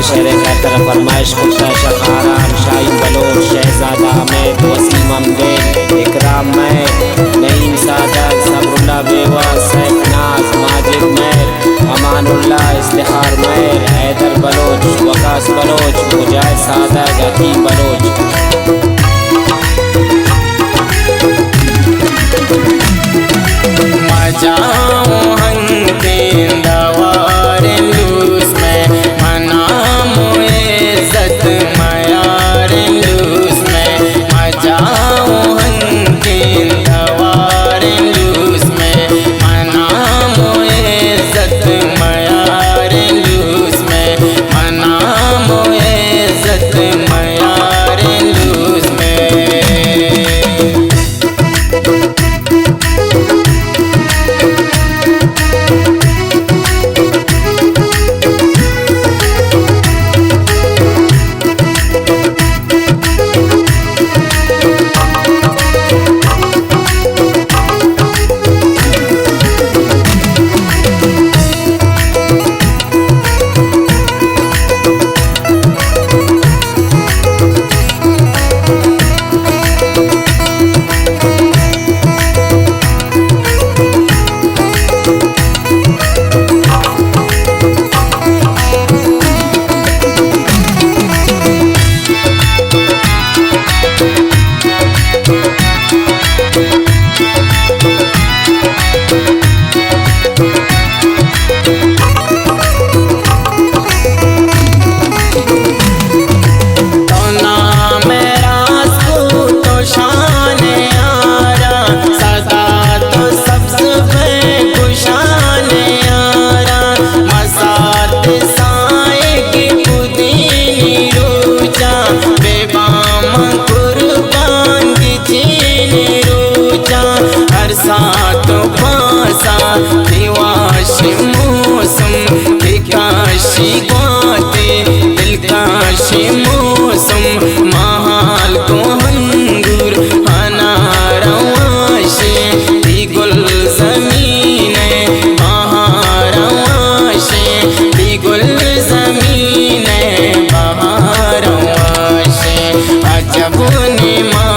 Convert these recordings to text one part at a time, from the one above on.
شعر ءِ خاطر ءَ فرمائش کرتا شخاران، شاہین بلوچ، شہزاد احمد، وسیم امدل، اکرام مہر، نعیم صادق، صبراللہ بیوس، سیف ناز، ماجد مہر، امان اللہ، افتخار مہر، حیدر بلوچ، وقاص بلوچ، مجاہد صادق، حکیم بلوچ۔ مجاؤں ہنکین دواریں لوز مئے، منام و عزت میاریں لوز مئے۔ مجاؤں ہنکین دواریں لوز مئے، منام و عزت میاریں لوز مئے، منام و عزت میاریں لوز مئے۔ تو نام راست کو تو شان آرا، سدا تو سبز بے گشان آرا، مسات سائے کی پودینی روچا، بے بام قربان دی چین روچا، ہر سات و پاسا دیواش موسم، کاشی گواتے دلکش موسم، ماحال کو انگور انار واشے، دی گل زمین بہار واشے، دی گل زمین بہار واشے۔ عجب نما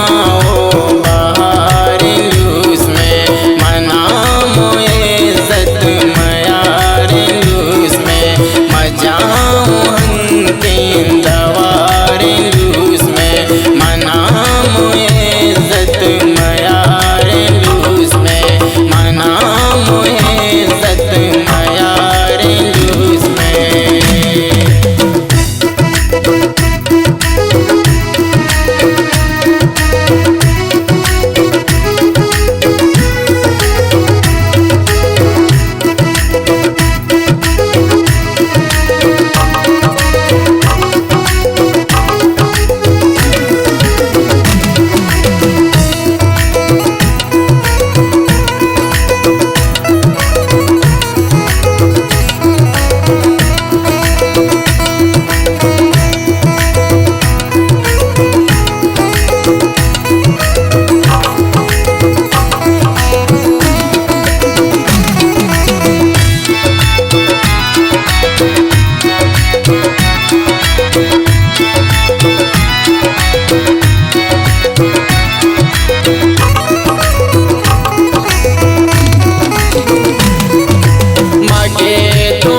و بہار لوز مئے، منام و عزت میار لوز مئے، مجاؤں ہنکین دواریں لوز مئے، منام و عزت میار لوز مئے، منام و عزت میار لوز مئے۔ مگے تو